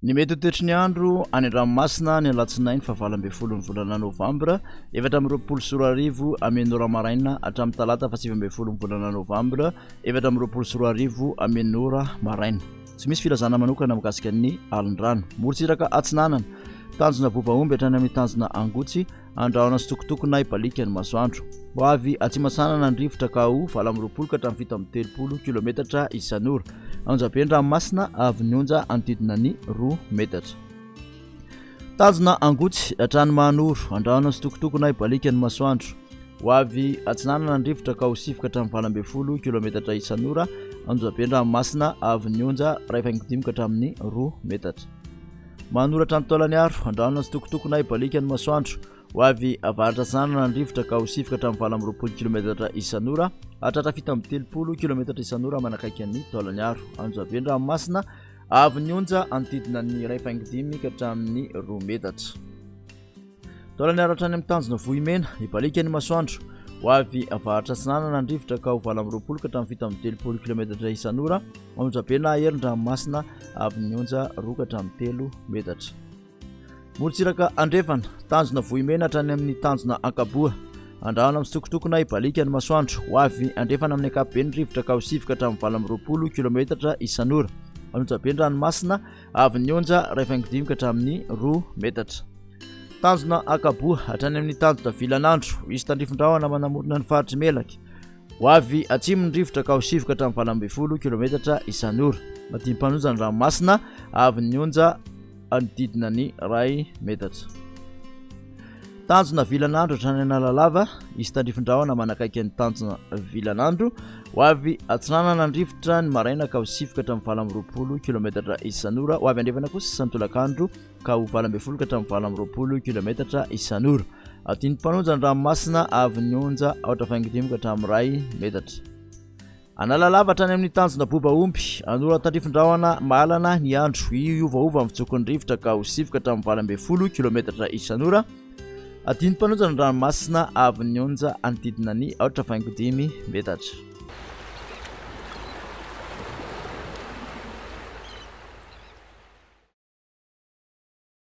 Ny mety ho toetry ny andro any an-dranomasina ny alatsinainy faha 18 ny volana novambra 2024 amin'ny ora maraina hatramin'ny talata faha 19 ny volana novambra 2024 amin'ny ora maraina. Tsy misy filazana manokana mikasika ny alin-drano. Morontsiraka atsinanana, tanjona Bobaomby hatrany amin'ny tanjona Angotsy, Andrahona sy tokotokona hibaliaka ny masoandro. Ho avy atsimo-atsinanana ny rivotra ka ho 28 ka hatramin'ny 37 kilometatra isan'ora. Onjabe ny ranomasina avy ny onja hanodidina ny 2 metatra. Tanjona Angotsy hatrany Mahanoro, Andrahona sy tokotokona hibaliaka ny masoandro. Ho avy atsinanana ny rivotra ka ho 9 ka hatramin'ny 18 kilometatra isan'ora. Onjabe ny ranomasina avy ny onja 1,5 ka hatramin'ny 2 metatra. Manoratra ny taolany aro, andrahona sy tokotokona hibaliaka ny masoandro. Ho avy avaratra atsinanana ny rivotra ka ho 9 ka hatramin'ny 28 kilometatra isan'ora, hahatratra 37 kilometatra isan'ora manakaiky an'ny taolany aro. Anjoabe ny ranomasina, avy ny onja hanodidina ny 1,5 ka hatramin'ny 2 metatra. Taolany aro hatrany amin'ny tanjona Vohimena, hibaliaka ny masoandro. Ho avy avaratra atsinanana ny rivotra ka ho 28 ka hatramin'ny 37 kilometatra isan'ora. Onjabe na hery ny ranomasina avy ny onja 2 ka hatramin'ny 3 metatra. Morontsiraka andrefana, tanjona Vohimena hatrany amin'ny tanjona Ankaboa. Andrahona mitsitokotokona hibaliaka ny masoandro. Ho avy andrefana amin'ny ankapobeny ny rivotra ka ho 9 ka hatramin'ny 28 kilometatra isan'ora. Onjabe ny ranomasina avy ny onja 1,5 ka hatramin'ny 2 metatra. Tanjona Ankaboa hatrany amin'ny tanjona Vilanandro. Hisy tandrifin-drahona manamorona ny faritry Melaky. Ho avy atsimo ny rivotra ka ho 9 ka hatramin'ny 18 kilometatra isan'ora. Madim-panoja ny ranomasina avy ny onja hanodidina ny 1 metatra. Tanjona Vilanandro hatrany Analalava. Hisy tandrifin-drahona manakaiky ny tanjona Vilanandro. Ho avy atsinanana ny rivotra ny maraina ka ho 9 ka hatramin'ny 28 kilometatra isan'ora. Ho avy andrefana kosa ny tolakandro ka ho 18 ka hatramin'ny 28 kilometatra isan'ora. Adin'ny mpanonja ny ranomasina avy ny onja 4,5 ka hatramin'ny 1 metatra. Analalava hatrany amin'ny tanjona Boba omby, anora tandrifin-drahona mahalana ny andro. Hiovaova ny fitsokon'ny rivotra ka ho 9 ka hatramin'ny 18 kilometatra isan'ora. Adin'ny mpanonja ny ranomasina avy ny onja hanodidina ny 4,5 metatra.